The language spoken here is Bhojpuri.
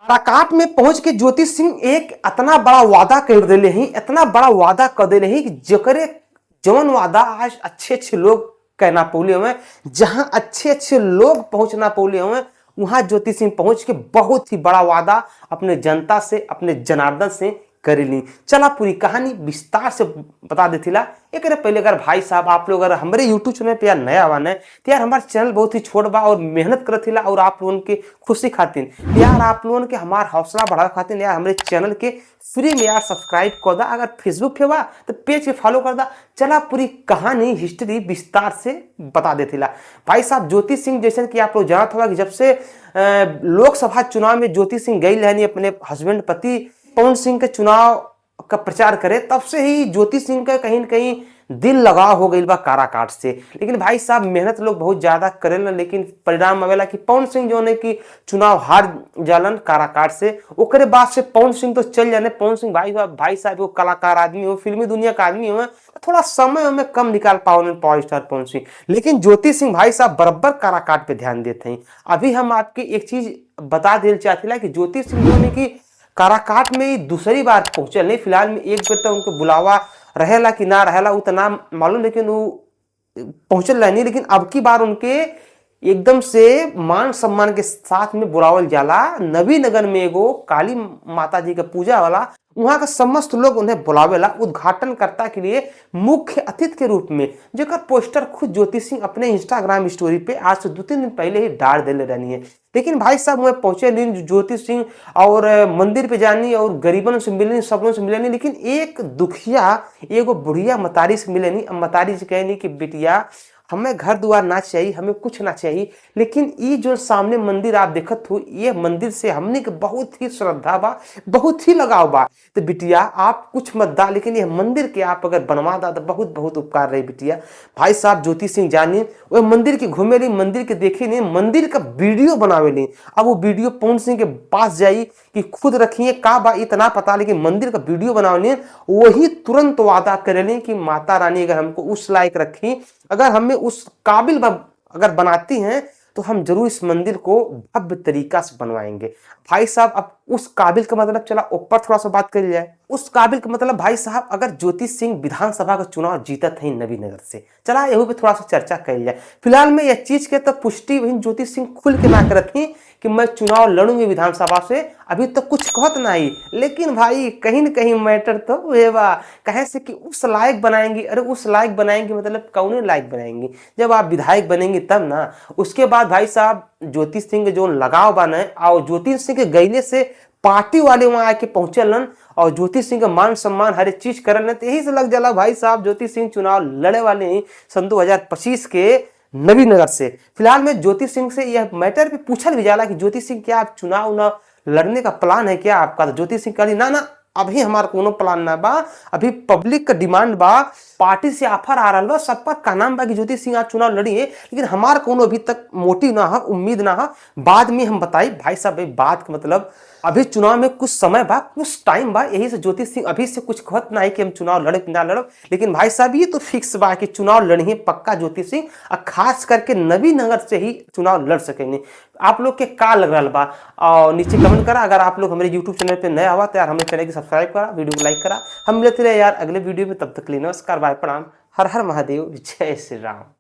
काराकाट में पहुंच के ज्योति सिंह एक इतना बड़ा वादा कर दिले ही, इतना बड़ा वादा कर दिले ही कि जकरे जवन वादा आज अच्छे अच्छे लोग कहना पौले हुए, जहां अच्छे अच्छे लोग पहुंचना पौले हुए, वहां ज्योति सिंह पहुंच के बहुत ही बड़ा वादा अपने जनता से, अपने जनार्दन से कर ली। चला पूरी कहानी विस्तार से बता देथिला। एक पहले अगर भाई साहब आप लोग अगर हमारे यूट्यूब चैनल पे यार नया बने तो यार हमारे चैनल बहुत ही छोट बा और मेहनत करत हिला और आप लोगन के खुशी खातिर यार आप लोगन के हमार हौसला बढ़ावे खातिर यार हमारे चैनल के फ्री में यार सब्सक्राइब कर दा। अगर फेसबुक पे बा तो पेज के फॉलो कर दा। चला पूरी कहानी हिस्ट्री विस्तार से बता देथिला। भाई साहब ज्योति सिंह जैसे कि आप लोग जानत होगा कि जब से लोकसभा चुनाव में ज्योति सिंह गई रहनी अपने हस्बैंड पति पवन सिंह के चुनाव का प्रचार करे, तब से ही ज्योति सिंह का कहीं न कहीं दिल लगाव हो गई बा काराकाट से। लेकिन भाई साहब मेहनत लोग बहुत ज्यादा करेलन, लेकिन परिणाम आवेला कि पवन सिंह जो है कि चुनाव हार जालन काराकाट से। ओकरे बाद से पवन सिंह तो चल जाने। पवन सिंह भाई भाई साहब वो कलाकार आदमी हो, फिल्मी दुनिया का आदमी हो, थोड़ा समय में कम निकाल पाओ पावर स्टार पवन सिंह। लेकिन ज्योति सिंह भाई साहब बराबर काराकाट पे ध्यान देते हैं। अभी हम आपके एक चीज बता देना चाहते कि ज्योति सिंह जो है कि काराकाट में दूसरी बार पहुंचल नहीं। फिलहाल में एक बेर तो उनके बुलावा रहेला कि ना रहेला वो तो ना मालूम, लेकिन वो पहुंचल नहीं। लेकिन अब की बार उनके एकदम से मान सम्मान के साथ में बुलावल जाला। नबीनगर में एगो काली माता जी के पूजा वाला, वहां का समस्त लोग उन्हें बुलावेला उद्घाटनकर्ता के लिए मुख्य अतिथि के रूप में, जेकर पोस्टर खुद ज्योति सिंह अपने इंस्टाग्राम स्टोरी पे आज से 2-3 दिन पहले ही डाल देले रहनी है। लेकिन भाई साहब वह पहुंचे नहीं ज्योति सिंह और मंदिर पे जानी और गरीबन से मिलनी, सब लोगों से मिलनी, लेकिन एक दुखिया एगो बुढ़िया मतारी से मिलनी। मतारी से कहनी कि बिटिया हमें घर द्वार ना चाहिए, हमें कुछ ना चाहिए, लेकिन ये जो सामने मंदिर आप देखत हो, ये मंदिर से हमने के बहुत ही श्रद्धा बा, बहुत ही लगाव बा। तो बिटिया आप कुछ मत दा, लेकिन ये मंदिर के आप अगर बनवा दा तो बहुत बहुत उपकार रही बिटिया। भाई साहब ज्योति सिंह जानी वह मंदिर के घूमे ली, मंदिर के देखे नहीं, मंदिर का वीडियो बनावे ली। अब वो वीडियो पवन सिंह के पास जाई कि खुद रखिए का बा इतना पता, लेकिन मंदिर का वीडियो बनावे, वही तुरंत वादा करेली कि माता रानी अगर हमको उस लायक रखी, अगर हमें उस काबिल अगर बनाती हैं तो हम जरूर इस मंदिर को भव्य तरीका से बनवाएंगे। भाई साहब अब उस काबिल का मतलब चला ऊपर थोड़ा सा बात कर जाए। उस काबिल का मतलब भाई साहब अगर ज्योति सिंह विधानसभा का चुनाव जीतत है नबीनगर से, चला यहू पे थोड़ा सा चर्चा कर जाए। फिलहाल में यह चीज के तो पुष्टि वही ज्योति सिंह खुल के ना करत ही कि मैं चुनाव लड़ूंगी विधानसभा से, अभी तो कुछ कहत नहीं। लेकिन भाई कहीं न कहीं मैटर तो वह बा, कहे से कि उस लायक बनाएंगी। अरे उस लायक बनाएंगी मतलब कौने लायक बनाएंगी? जब आप विधायक बनेंगी तब ना। उसके बाद भाई साहब ज्योति सिंह जो लगाव बने और ज्योति सिंह के गईले से पार्टी वाले वहां आके पहुंचलन और ज्योति सिंह का मान सम्मान हर एक चीज करलन, तो यही से लग जाला भाई साहब ज्योति सिंह चुनाव लड़े वाले ही सन 2025 के नबीनगर से। फिलहाल में ज्योति सिंह से यह मैटर भी पूछल भी जाला कि ज्योति सिंह क्या आप चुनाव न लड़ने का प्लान है क्या आपका? तो ज्योति सिंह कहली ना ना अभी हमारा कोनो प्लान ना बा, अभी पब्लिक का डिमांड बा, पार्टी से ऑफर आ रहा बा, सब पर का नाम बा कि ज्योति सिंह आज चुनाव लड़िए, लेकिन हमार कोनो अभी तक मोटिव ना है, उम्मीद ना है, बाद में हम बताई। भाई साहब बात का मतलब अभी चुनाव में कुछ समय बा, कुछ टाइम बा, यही से ज्योति सिंह अभी से कुछ कहत ना है कि हम चुनाव लड़े ना लड़ो। लेकिन भाई साहब ये तो फिक्स बा कि चुनाव लड़िए पक्का ज्योति सिंह, और खास करके नबीनगर से ही चुनाव लड़ सकेंगे। आप लोग के का लग रहा बा और नीचे कमेंट करा। अगर आप लोग हमारे यूट्यूब चैनल पे नया हुआ तो यार हमें चैनल की सब्सक्राइब करा, वीडियो को लाइक करा। हम मिलते रहे यार अगले वीडियो में, तब तक के लिए नमस्कार, बाय, प्रणाम, हर हर महादेव, जय श्री राम।